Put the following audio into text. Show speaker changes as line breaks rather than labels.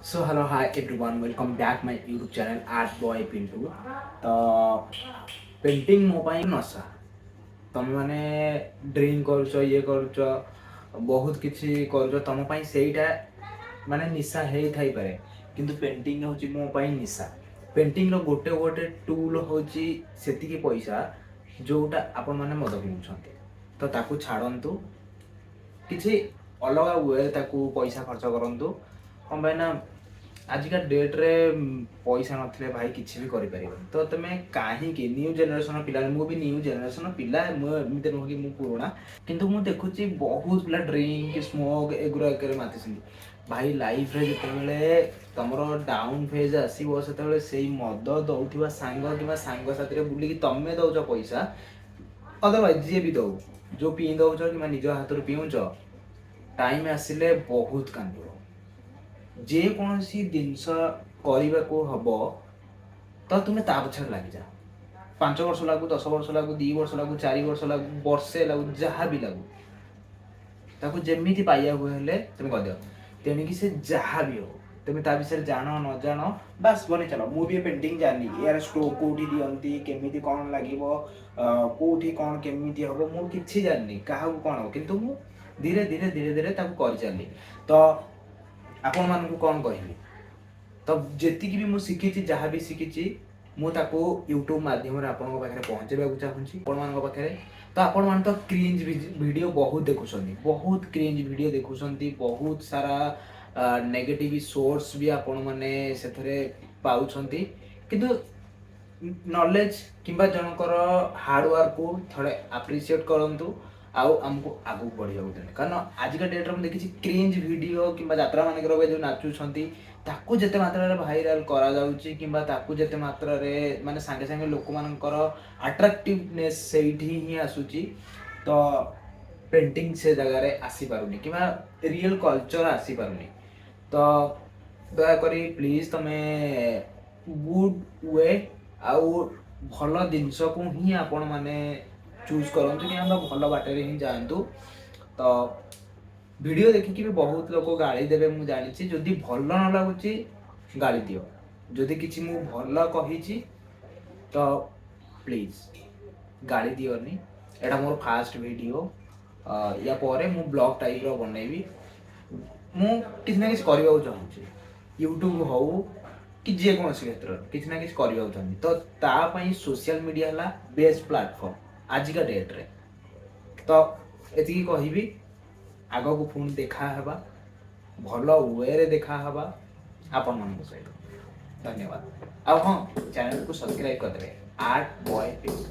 So hello, hi everyone, welcome back my YouTube channel, Art Boy Pintu. ତ painting ମୋ ପାଇଁ ନଶା। ତମେମାନେ drink କରୁଛ, ଇଏ କରୁଛ, ବହୁତ କିଛି କରୁଛ, ତମ ପାଇଁ ସେଇଟା ମାନେ ନିଶା ହେଇଥାଇପାରେ, କିନ୍ତୁ ପେଣ୍ଟିଂ ହେଉଛି ମୋ ପାଇଁ ନିଶା। ପେଣ୍ଟିଂର ଗୋଟେ ଗୋଟେ ଟୁଲ୍ ହେଉଛି ସେତିକି ପଇସା, ଯୋଉଟା ଆପଣମାନେ ମଦ ପିଉଛନ୍ତି। ତ ତାକୁ ଛାଡ଼ନ୍ତୁ, କିଛି ଅଲଗା ୱେରେ ତାକୁ ପଇସା ଖର୍ଚ୍ଚ କରନ୍ତୁ। କ'ଣ ପାଇଁ ନା ଆଜିକା ଡେଟ୍ରେ ପଇସା ନଥିଲେ ଭାଇ କିଛି ବି କରିପାରିବନି। ତ ତମେ କାହିଁକି ନ୍ୟୁ ଜେନେରେସନ୍ ପିଲା, ମୁଁ ବି ନ୍ୟୁ ଜେନେରେସନ୍ ପିଲା, ମୁଁ ଏମିତି ନୁହଁ କି ମୁଁ ପୁରୁଣା, କିନ୍ତୁ ମୁଁ ଦେଖୁଛି ବହୁତ ପିଲା ଡ୍ରିଙ୍କ, ସ୍ମୋକ୍ ଏଗୁଡ଼ାକରେ ମାତିଛନ୍ତି। ଭାଇ, ଲାଇଫରେ ଯେତେବେଳେ ତମର ଡାଉନ୍ ଫେଜ୍ ଆସିବ, ସେତେବେଳେ ସେଇ ମଦ ଦଉଥିବା ସାଙ୍ଗ କିମ୍ବା ସାଙ୍ଗସାଥିରେ ବୁଲିକି ତମେ ଦଉଛ ପଇସା, ଅଦରୱାଇଜ ଯିଏ ବି ଦଉ, ଯୋଉ ପିଇ ଦଉଛ କିମ୍ବା ନିଜ ହାତରୁ ପିଉଛ, ଟାଇମ୍ ଆସିଲେ ବହୁତ କାନ୍ଦିବ। ଯେକୌଣସି ଜିନିଷ କରିବାକୁ ହବ ତ ତୁମେ ତା ପଛରେ ଲାଗିଯା। 5 ବର୍ଷ ଲାଗୁ, 10 ବର୍ଷ ଲାଗୁ, 2 ବର୍ଷ ଲାଗୁ, 4 ବର୍ଷ ଲାଗୁ, ବର୍ଷେ ଲାଗୁ, ଯାହା ବି ଲାଗୁ, ତାକୁ ଯେମିତି ପାଇବାକୁ ହେଲେ ତୁମେ କରିଦିଅ। ତେଣିକି ସେ ଯାହା ବି ହଉ, ତୁମେ ତା ବିଷୟରେ ଜାଣ ନ ଜାଣ, ବାସ୍ ବନେଇ ଚାଲ। ମୁଁ ବି ଏ ପେଣ୍ଟିଂ ଜାଣିନି, ଏହାର ଷ୍ଟ୍ରୋକ୍ କୋଉଠି ଦିଅନ୍ତି, କେମିତି କ'ଣ ଲାଗିବ, କୋଉଠି କ'ଣ କେମିତି ହବ, ମୁଁ କିଛି ଜାଣିନି କାହାକୁ କ'ଣ ହବ, କିନ୍ତୁ ମୁଁ ଧୀରେ ଧୀରେ ଧୀରେ ଧୀରେ ତାକୁ କରିଚାଲିଲି। ତ ଆପଣମାନଙ୍କୁ କ'ଣ କହିବି? ତ ଯେତିକି ବି ମୁଁ ଶିଖିଛି, ଯାହା ବି ଶିଖିଛି, ମୁଁ ତାକୁ ୟୁଟ୍ୟୁବ ମାଧ୍ୟମରେ ଆପଣଙ୍କ ପାଖରେ ପହଞ୍ଚେଇବାକୁ ଚାହୁଁଛି, ଆପଣମାନଙ୍କ ପାଖରେ। ତ ଆପଣମାନେ ତ କ୍ରିଞ୍ଜ ଭିଡ଼ିଓ ବହୁତ ଦେଖୁଛନ୍ତି, ବହୁତ କ୍ରିଞ୍ଜ ଭିଡ଼ିଓ ଦେଖୁଛନ୍ତି, ବହୁତ ସାରା ନେଗେଟିଭ ସୋର୍ସ ବି ଆପଣମାନେ ସେଥିରେ ପାଉଛନ୍ତି, କିନ୍ତୁ ନଲେଜ କିମ୍ବା ଜଣଙ୍କର ହାର୍ଡ଼ୱାର୍କକୁ ଥରେ ଆପ୍ରିସିଏଟ୍ କରନ୍ତୁ ଆଉ ଆମକୁ ଆଗକୁ ବଢ଼ିବାକୁ ଦିଅନ୍ତୁ। କାରଣ ଆଜିକା ଡେଟ୍ରେ ମୁଁ ଦେଖିଛି, କ୍ରିଞ୍ଜ ଭିଡ଼ିଓ କିମ୍ବା ଯାତ୍ରା ମାନଙ୍କରେ ଏବେ ଯେଉଁ ନାଚୁଛନ୍ତି, ତାକୁ ଯେତେ ମାତ୍ରାରେ ଭାଇରାଲ କରାଯାଉଛି କିମ୍ବା ତାକୁ ଯେତେ ମାତ୍ରାରେ ମାନେ ସାଙ୍ଗେ ସାଙ୍ଗେ ଲୋକମାନଙ୍କର ଆଟ୍ରାକ୍ଟିଭନେସ୍ ସେଇଠି ହିଁ ଆସୁଛି, ତ ପେଣ୍ଟିଂ ସେ ଜାଗାରେ ଆସିପାରୁନି କିମ୍ବା ରିଏଲ୍ କଲଚର୍ ଆସିପାରୁନି। ତ ଦୟାକରି ପ୍ଲିଜ୍ ତମେ ଗୁଡ୍ we ଆଉ ଭଲ ଜିନିଷକୁ ହିଁ ଆପଣମାନେ ଚୁଜ୍ କରନ୍ତୁ କିମ୍ବା ଭଲ ବାଟରେ ହିଁ ଯାଆନ୍ତୁ। ତ ଭିଡ଼ିଓ ଦେଖିକି ବି ବହୁତ ଲୋକ ଗାଳି ଦେବେ, ମୁଁ ଜାଣିଛି। ଯଦି ଭଲ ନ ଲାଗୁଛି, ଗାଳି ଦିଅ। ଯଦି କିଛି ମୁଁ ଭଲ କହିଛି, ତ ପ୍ଲିଜ୍ ଗାଳି ଦିଅନି। ଏଇଟା ମୋର ଫାଷ୍ଟ ଭିଡ଼ିଓ। ୟା ପରେ ମୁଁ ବ୍ଲଗ୍ ଟାଇପ୍ର ବନେଇବି। ମୁଁ କିଛି ନା କିଛି କରିବାକୁ ଚାହୁଁଛି, ୟୁଟ୍ୟୁବ୍ ହଉ କି ଯେକୌଣସି କ୍ଷେତ୍ରରେ କିଛି ନା କିଛି କରିବାକୁ ଚାହୁଁଛି। ତ ତା ପାଇଁ ସୋସିଆଲ ମିଡ଼ିଆ ହେଲା ବେଷ୍ଟ ପ୍ଲାଟଫର୍ମ ଆଜିକା ଡେଟ୍ରେ। ତ ଏତିକି କହିବି, ଆଗକୁ ପୁଣି ଦେଖା ହେବା, ଭଲ ୱେରେ ଦେଖା ହେବା ଆପଣମାନଙ୍କ ସହିତ। ଧନ୍ୟବାଦ। ଆଉ ହଁ, ଚ୍ୟାନେଲକୁ ସବସ୍କ୍ରାଇବ୍ କରିଦେବେ, ଆର୍ଟ ବୟ ପିଣ୍ଟୁ।